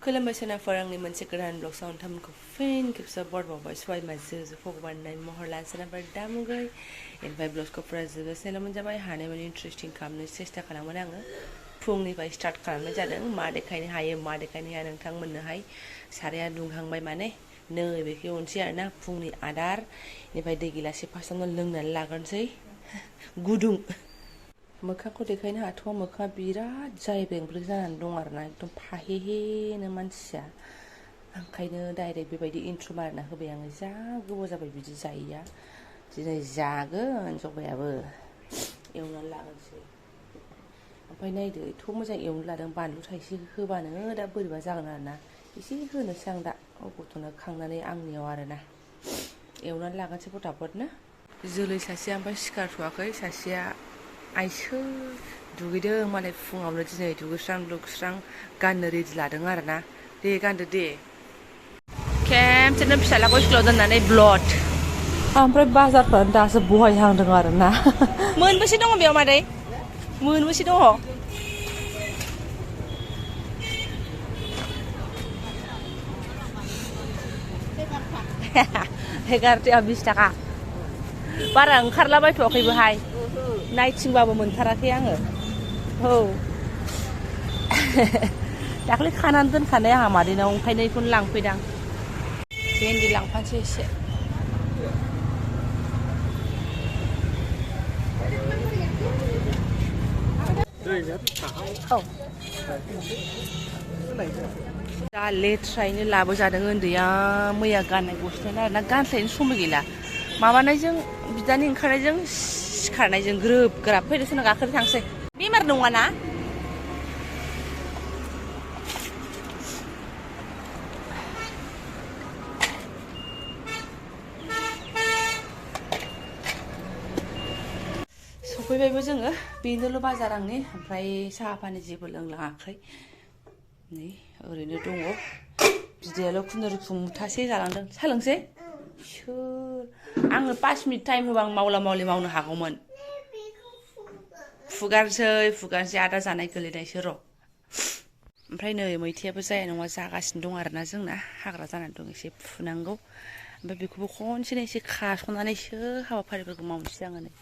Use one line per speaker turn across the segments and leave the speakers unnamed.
खुलुमबाय सोनाफोर आंनि मोनसे गोदान ब्लगआव नोंथांमोनखौ फिन खेबसे बरबावबाय सबाय माजो भगबाननाय महर लान सोनाफोर दामुगै इनिफ्राय ब्लगखौ फुरा जोबजासेल' मोनजाबाय हानायमानि इन्टारेस्टिं खालामनो सेस्था खालामगोन आङो फुंनिफ्राय स्टार्ट खालामनाय जादों मा देखायनो हायो मा देखायनो हाया नोंथांमोननोहाय साराया दुंहांबाय माने नैबेखौ एवनोसै आरोना फुंनि आदार इनिफ्राय दै गिलासे फार्स्टआवनो लोंनानै लाग्रोनोसै गुदुं मोखांखौ देखायनो हाथ'वा मोखाङा बिराद जायब्रेंब्रें जानानै दं आरोना एकदम फाहेहेनो मानसिया ओंखायनो डाइरेक्ट बेबायदि इन्ट्र' मारना होबाय आङो जा गोबाव जाबाय बिदि जायैया दिनै जागोन जबायाबो एवनानै लागोनसै ओमफ्राय नायदो एथ' मोजां एवनो लादों बानलु थाइसे होबानो दा बोरैबा जागोन आरोना एसे होनोसै आं दा गथ'नो खांनानै आंनियाव आरोना एवनानै लागोनसै फटाफटनो जोलै सासेया ओमफ्राय सिखारथ'वाखै सासेया आइसो दुगैदों मालाय फुङावनो दिनै दुगैस्रां लोबस्रां गाननो रेडि लादों आरोना दे गानदो दे खेमसेनो फिसालाखौ स्कुलाव दोननानै ब्लड ओमफ्राय बाजारफ्रानो दासो बहायहांदों आरोना मोनबेसे दङ बेयाव मादै मोनबेसे दङ 11 थाखा बारा ओंखारलाबायथ'वाखैबोहाय नायथिंबाबो मोनथाराखै आङो औ दाख्लै खानानै दोनखानाय आंहा मादैनाव ओंखायनो बेखौनो लांफैदां भेन्दि लांफानोसै एसे औ दा लेथ्रायैनो लाबोजादों उन्दैया मैया गाननाय गस्लायानो आरोना गानस्लायनो समबो गैला माबानायजों बिदानि ओंखारनायजों सिखारनायजों ग्रोब ग्राब फैदो सोरना गाखोनो थांसै बेमार नङाना सफैबायबो जोङो बेनोल' बाजार आंनि ओमफ्राय साहा पानि जेबो लोंलाङाखै नै ओरैनो दङ बिदायाल' खुनुरुखुम मुथासे जालांदों सा लोंसै सोर आङो 5 मिनिट टाइम होबा आं मावला मावलि मावनो हागौमोन फुगारसै आदा जानाय गोलैनायसो र' ओमफ्राय नै मैथायाबो जाया नङा जागासिनो दं आरोना जोंना हाग्रा जानानै दं एसे फुनांगौ ओमफ्राय बेखौबो खनसेनो एसे खास'नानैसो हाबाफारिफोरखौ मावनोसै आङो नै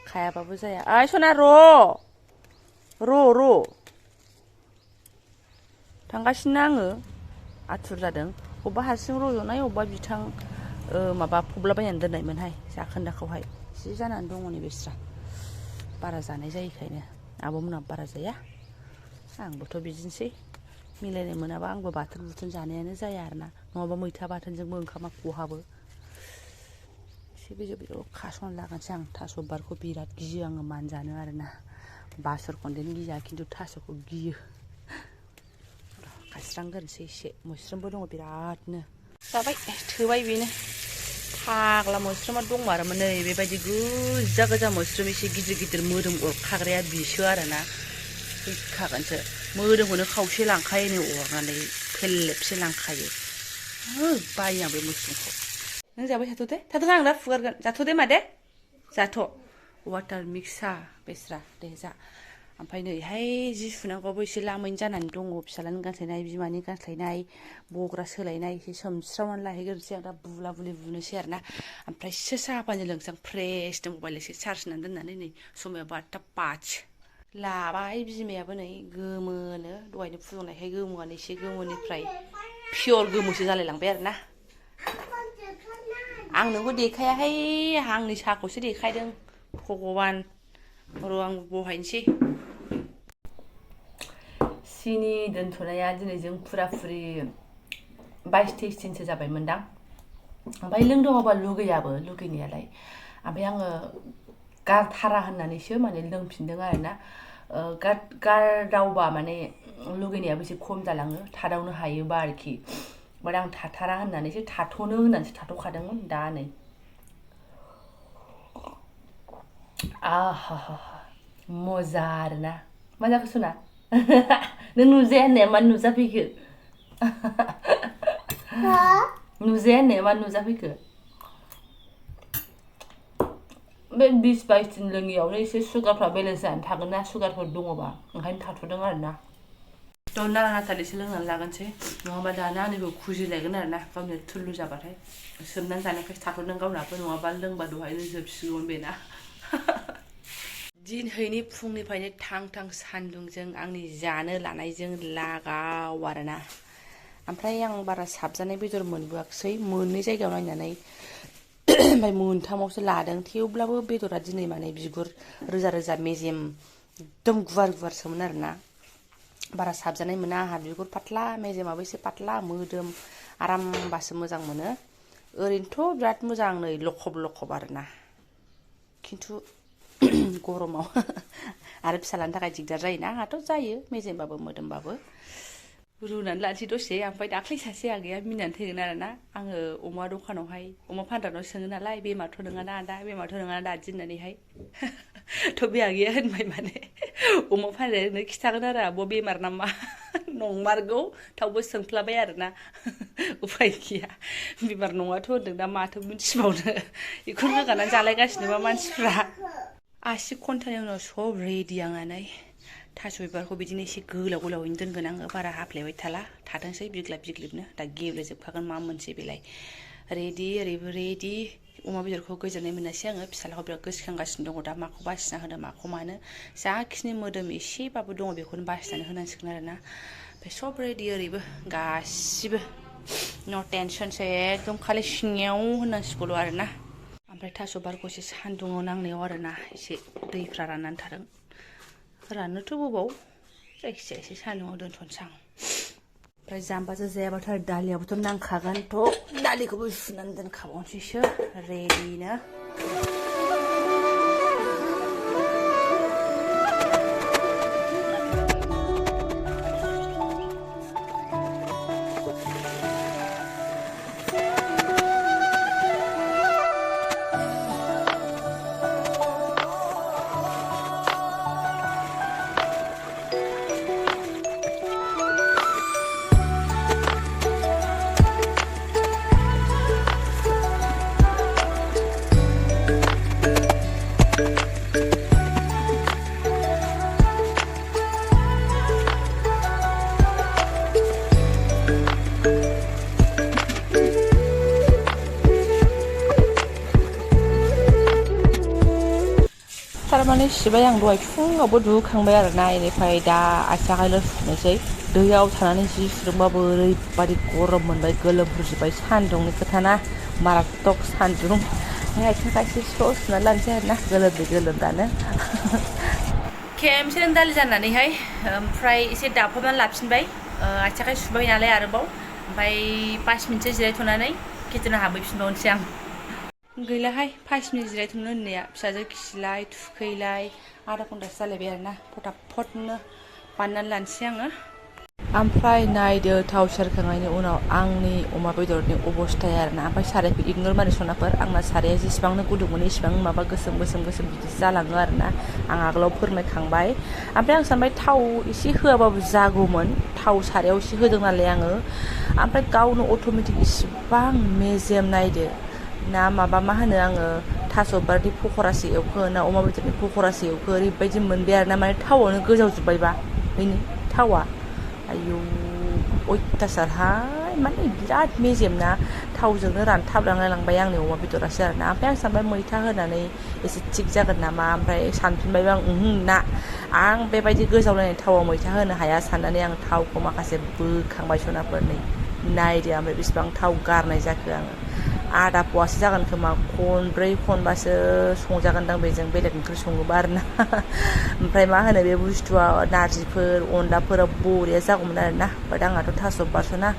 खायाबाबो जाया ओइ सना र' थांगासिनो आङो आथुर जादों अबेबा हारसिं रज'नाय अबेबा बिथां माबा फबलाबायनानै दोननायमोनहाय जाखोन्दाखौहाय जि जानानै दङ नै बेस्रा बारा जानाय जायैखायनो आब'मोनहा बारा जाया आंबोथ' बिदिनोसै मिलायनाय मोनाबा आंबो बाथोन बुथोन जानायानो जाया आरोना नङाबा मैथा बाथोनजोंबो ओंखामा खहाबो एसे बिजौ खास'नानै लागोनसै आं थास' बिबारखौ बिराद गियो आङो मानजानो आरोना बासर खनदेनो गिया खिन्थु थास'खौ गियो खास्रांगोरनोसै एसे मोस्रोमबो दङ बिरादनो जाबाय थोबाय बेनो फाग्ला मोस्रोमा दंमारोमोन नै बेबायदि गोजा गोजा मोस्रोम एसे गिदिर गिदिर मोदोम अरखाग्राया बिसो आरोना फैखागोनसो मोदोमखौनो खावसे लांखायो नै अरनानै फेल्लेबसे लांखायो बायो आं बे मोस्रोमखौ नों जाबाय थाथ'दे आं दा फुगारगोन जाथ'दे मादे जाथ' वाटार मिक्सा बेस्रा दे जा ओमफ्राय नैहाय जि सुनांगौबो एसे लामैनो जानानै दङ फिसालानि गानस्लायनाय बिमानि गानस्लायनाय बग्रा सोलायनाय एसे सोमस्रावनानै लाहैग्रोनोसै आं दा बुला बुलि बुनोसै आरोना ओमफ्रायसो साहा पानि लोंसै आं फ्रेसनो मबाइल एसे चार्ज होनानै दोननानै नै समाया 12:05 लाबाय बिमायाबो नै गोमोनो दहायनो फुदुंनायखाय गोमोआनो एसे गोमोनिफ्राय पियर गोमोसो जालाय लांबाय आरोना आं नोंखौ देखायाहाय आंनि साहाखौसो देखायदों भगबान र' आं बहायनोसै सिनि दोनथ'नाया दिनै जों फुरा फुरि 22-23 दिनसो जाबायमोनदां ओमफ्राय लोंदावाबा लुगैयाबो लुगैनायालाय ओमफ्राय आङो गारथारा होननानैसो माने लोंफिनदों आरोना गारदावबा माने लुगैनायाबो एसे खम जालाङो थादावनो हायोबा आरोखि बाट आं थाथारा होननानैसो थाथ'नो होननानैसो थाथ'खादोंमोन दा नै आहा मजा आरोना मा जाखो सना नों नुजाया होननाया मानो नुजाफैखो नुजाया होननाया मानो नुजाफैखो बे 20-22 दिन लोङियावनो एसे सुगारफ्रा बेलेन्स जानानै थागोन ना सुगारफोर दङबा ओंखायनो थाथ'दों आरोना थ' नारा नाथालिसो लोंनानै लागोनसै नङाबा दाना आंनिखौ खुजिलायगोन आरोना गावनो थुल्लु जाबाथाय सोमनानै जानायखायसो थाथ'दों गावनाबो नङाबा लोंबा दहायनो जोबसिगौमोन बेना दिनैनि फुंनिफ्रायनो थां थां सान्दुंजों आंनि जानो लानायजों लागाव आरोना ओमफ्राय आं बारा साबजानाय बेदर मोनबोआखिसै मोननै जायगायाव नायनानै ओमफ्राय मोनथामावसो लादों थेवब्लाबो बेदरा दिनै माने बिगुर रोजा रोजा मेजेम एकदम गुवार गुवारसोमोन आरोना बारा साबजानाय मोना आंहा बिगुर पातला मेजेमाबो एसे पातला मोदोम आरामबासो मोजां मोनो ओरैनोथ' बिराद मोजां नै लखब लखब आरोना खिन्थु गरमाव आरो फिसालानि थाखाय दिगदार जायोना आंहाथ' जायो मेजेमबाबो मोदोमबाबो रुनानै लानोसै दसे ओमफ्राय दाख्लै सासे आगैया मिनिनानै थैगोन आरोना आङो अमा दखानावहाय अमा फानग्रानाव सोङो नालाय बेमारथ' नङाना आदा बेमारथ' नङाना दादि होननानैहाय थ' बे आगैया होनबाय माने अमा फानग्रायानो खिथागोन आरो आब' बेमार नामा नंमारगौ थेवबो सोंफ्लाबाय आरोना उफाय गैया बेमार नङाथ' होनदों दा माथो मिथिबावनो बेखौनो रोगानानै जालायगासिनोबा मानसिफ्रा आसि घन्टानि उनाव सब रेडि आंनानै थास' बिबारखौ बिदिनो एसे गोलाव गोलावैनो दोनगोन आङो बारा हाफ्लेबाय थाला थाथोंसै बिग्लाब बिग्लिबनो दा गेब्लेजोबखागोन मा मोनसै बेलाय रेडि ओरैबो रेडि अमा बेदरखौ गोजोननाय मोनासै आङो फिसालाखौ बिराद गोसोखांगासिनो दङ दा माखौ बासिना होनो माखौ मानो जाखिनि मोदोम एसेबाबो दङ बेखौनो बासिनानै होनांसिगोन आरोना ओमफ्राय सब रेडि ओरैबो गासिबो न' टेनसनसै एकदम खालि सिङाव होनांसिगौल' आरोना ओमफ्राय थास' बिबारखौ एसे सान्दुङाव नांनायाव आरोना एसे दैफ्रा राननानै थादों राननोथ' गोबाव जायखिजाया एसे सान्दुङाव दोनथ'नोसै आं ओमफ्राय जाम्बाजों जायाबाथ' आरो दालियाबोथ' नांखागोनथ' दालिखौबो सुनानै दोनखाबावनोसैसो रेडिनो थारमाने सिबाय आं दहाय फुङावबो दुगैखांबाय आरोना बेनिफ्राय दा आथिं आखाइल' सुनोसै दैयाव थानानै जि सुदोंबाबो ओरैबादि गरम मोनबाय गोलोमफ्रुजोब्बाय सान्दुंनि खोथाना माराथक सान्दुं ओमफ्राय आथिं आखाइ एसे स्र' सुनानै लानोसै आरोना गोलोमदानो खेमसेनो दालि जाननानैहाय ओमफ्राय एसे दाफबनानै लाफिनबाय आथिं आखाइ सुबाय नालाय आरोबाव ओमफ्राय 5 मिनिटसो जिरायथ'नानै किटचेनाव हाबहैफिनबावनोसै आं गैलाहाय 5 मिनिट जिरायथ'नो होननाया फिसाजो खिलाय थुखैलाय आधा घन्टासो जालायबाय आरोना फटाफटनो बानायनानै लानोसै आङो ओमफ्राय नायदो थाव सेरखांनायनि उनाव आंनि अमा बेदरनि अबस्थाया आरोना ओमफ्राय सारायखौ इगनर मारि सनाफोर आंना साराया जेसेबांनो गुदुं मोनो एसेबां माबा गोसोम बिदि जालाङो आरोना आं आगोलाव फोरमायखांबाय ओमफ्राय आं सानबाय थाव एसे होआबाबो जागौमोन थाव सारायाव एसे होदों नालाय आङो ओमफ्राय गावनो अट'मेटिक इसिबां मेजेम नायदो ना माबा मा होनो आङो थास' बिबारनि पक'रासो एवखो ना अमा बेदरनि पक'रासो एवखो ओरैबायदि मोनबाय आरोना माने थावआवनो गोजावजोब्बायबा बेनि थावा आयौ अयथासारहाय माने बिराद मेजेम ना थावजोंनो रानथाबलांलाय आंनि अमा बेदरासो आरोना ओमफ्राय आं सानबाय मैथा होनानै एसे थिग जागोन नामा ओमफ्राय सानफिनबायबो आं ना आं बेबायदि गोजावलायनाय थावआव मैथा होनो हाया साननानै आं थावखौ माखासे बोखांबाय सनाफोरनै नायदो ओमफ्राय बेसेबां थाव गारनाय जाखो आङो आधा पवासो जागोन खोमा खनब्रै खनबासो संजागोनदां बेजों बेलेग ओंख्रि सङोबा आरोना ओमफ्राय मा होनो बे बुस्थुआ नारजिफोर अनलाफोराव बरिया जागौमोन आरोना बाट आंहाथ' थास' बासना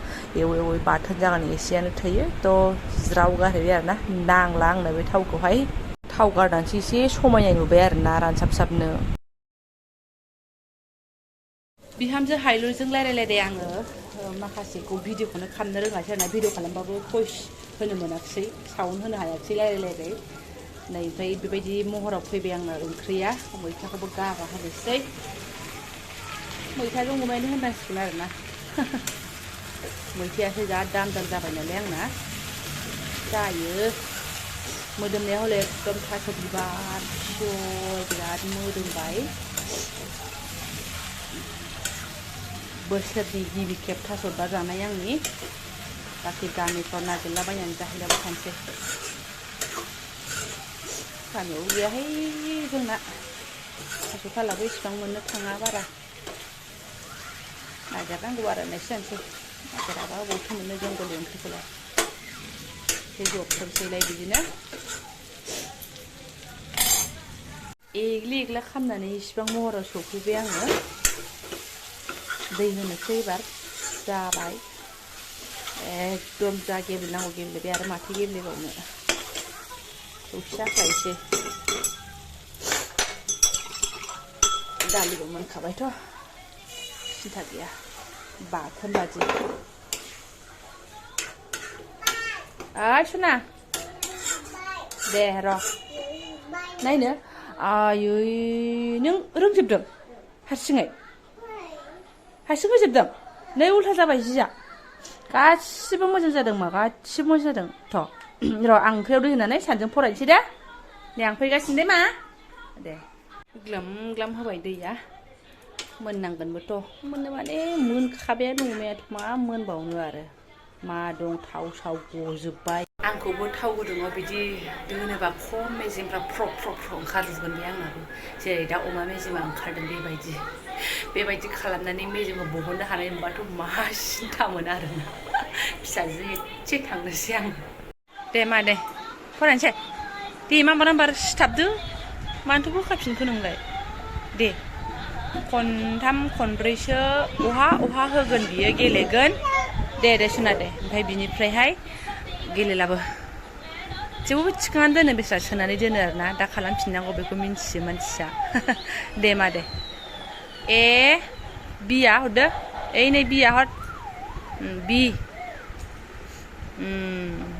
एवै बाथोन जागोन एसेयानो थोयो थ' ज्राव गारहैबाय आरोना नांला आंनो बे थावखौहाय थाव गारनानैसो एसे समायनाय नुबाय आरोना रानसाबसाबनो बिहामजो हायलुरजों रायलायलायदे आङो माखासेखौ भिडिअखौनो खालामनो रोङासै आरोना भिडिअ खालामबाबो भइस होनो मोनाखिसै साउन्ड होनो हायाखिसै रायलायलायबाय नै ओमफ्राय बेबायदि महराव फैबाय आंना ओंख्रिया मैथाखौबो गारा होनोसै मैथाजों अमायानो होननांसिगोन आरोना मैथायासो जा दाम जाबाय नालाय आंना जायो मोदोमनाया हले एकदम थास' बिबार बिराद मोदोमबाय
बोसोरनि गिबि खेब थास' बिबार जानाय आंनि बाखि गामिफ्राव नागिरलाबायनानै जाहैलाबाय थानोसै गामियाव गैयाहाय जोंना थास' थालाबो इसिबां मोननो थाङा बारा नागिरनांगौ आरो होननायसो जानोसै नागिराबा बबावथो मोननो जंगलनि ओंख्रिखौलाय एसे जबथोंसैलाय बिदिनो एग्लि एग्ला खालामनानै इसिबां महराव सौफैबाय आङो दै होनोसै एबार जाबाय एकदम जा गेब्लेनांगौ गेब्लेबाय आरो माथो गेब्लेबावनो दसे जाख्लायसै दालिबो मोनखाबायथ' सिन्था गैया बाथोन बादि ओइ सना दे र' नायनो आयै नों रोंजोबदों हारसिङै हारसिं होजोबदों नै उल्था जाबाय जिया गासिबो मोजां जादों मा गासिबो मोजां जादों थ' र' आं ओंख्रियाव दै होनानै सानजों फरायनोसै दे दे आं फैगासिनो दे मा दे ग्लाम ग्लाम होबाय दैया मोननांगोनबोथ' मोननो माने मोनखाबायानो अमायाथ' मा मोनबावनो आरो मा दं थाव साव गजोब्बाय आंखौबो थाव गुदुङाव बिदि दोनोबा खम मेजेमफ्रा फ्रब फ्रब फ्रब ओंखारजोबगोन बे आंनाबो जेरै दा अमा मेजेमा ओंखारदों बेबायदि खालामनानै मेजेमखौ बहननो हानाय मोनबाथ' मा सिन्थामोन आरोना फिसाजो एसे थांनोसै आं दे मा दे फरायनोसै दे नाम्बार सिथाबदो मानोथो बोखाफिनखो नोंलाय दे खनथाम खनब्रैसो अहा होगोन बियो गेलेगोन दे सुना दे ओमफ्राय बिनिफ्रायहाय गेलेलाबो जेबो थिखांनानै दोनो बेस्रा सोनानै दोनो आरोना दा खालामफिननांगौ बेखौ मिन्थियो मानसिया दे मा दे ए बिया हरदो ओइ नै बिया हर बि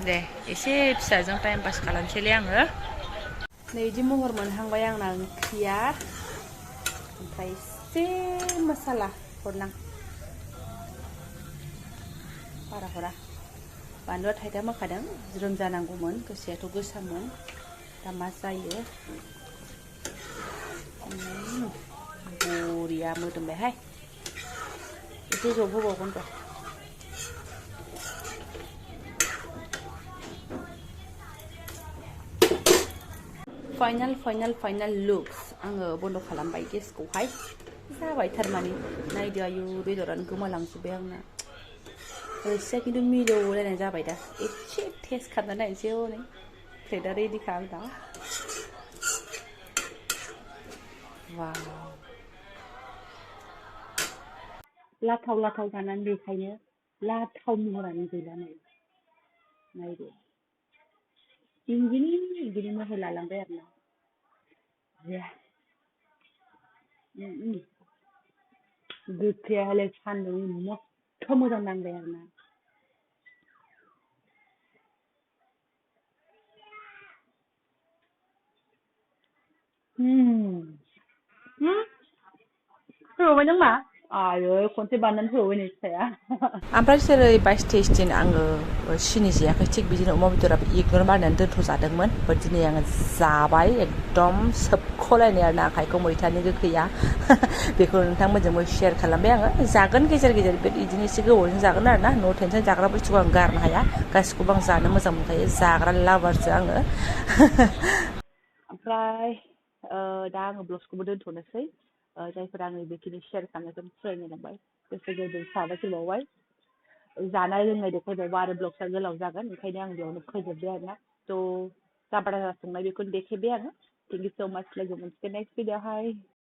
दे एसे फिसाजों टाइम पास खालामसैलै आङो नै बिदि महर मोनहांबाय आंना ओंख्रिया ओमफ्राय एसे मसाला हरनां बारा हरा बानलुआ थाइथाम होखादों ज्रोम जानांगौमोन गोसायाथ' गोसामोन दा मा जायो बरिया मोदोमबायहाय एसे जबहोबावगोन र' फाइनाल लुक्स आङो बन्द' खालामबाय गेसखौहाय जाबाय थारमाने नायदो आयु बेदरानो गोमालांजोब्बाय आंना रोसिया खिन्थु मिलौलायनाय जाबाय दा एसे टेस्ट खालामना नायनोसै हनै प्लेटआ रेडिखा आंना वाव लाथाव जानानै बेखायनो लाथाव महरानो गैला नायदो इंगिनि महर लालांबाय आरोना गोखैयालाय सान्दुं मस्थ' मोजां नांबाय आरोना होबावबाय नों मा आयो खनसे बानायनानै होबावबाय नै फिसाया ओमफ्राय जेरै 22-23 आङो सिनि जायाखै थिग बिदिनो अमा बेदराबो इगनर मारिनानै दोनथ'जादोंमोन दिनै आङो जाबाय एकदम सोबख'लायनाय आरोना आखाइखौ मैथानि गोखैया बेखौ नोंथांमोनजोंबो शेयार खालामबाय आङो जागोन गेजेर बिदिनो एसे गोबावजों जागोन आरोना नो टेनसन जाग्रा बुस्थुखौ आं गारनो हाया गासिखौबो आं जानो मोजां मोनखायो जाग्रा लाभारसो आङो ओमफ्राय दा आङो ब्लगखौबो दोनथ'नोसै जायफोरा आङो बेखिनि शेयार खालामनायखौ फरायनो लांबाय गोसो गोरबो साबायखर बावबाय जानाय लोंनाय देखायबावबा आरो ब्लगआ गोलाव जागोन ओंखायनो आं बेयावनो फोजोबबाय आरोना थ' जाब्रा जासोंनाय बेखौनो देखायबाय आङो थेंक इउ स' माच लोगो मोनसिगोन नेक्स्ट भिडिअ'आवहाय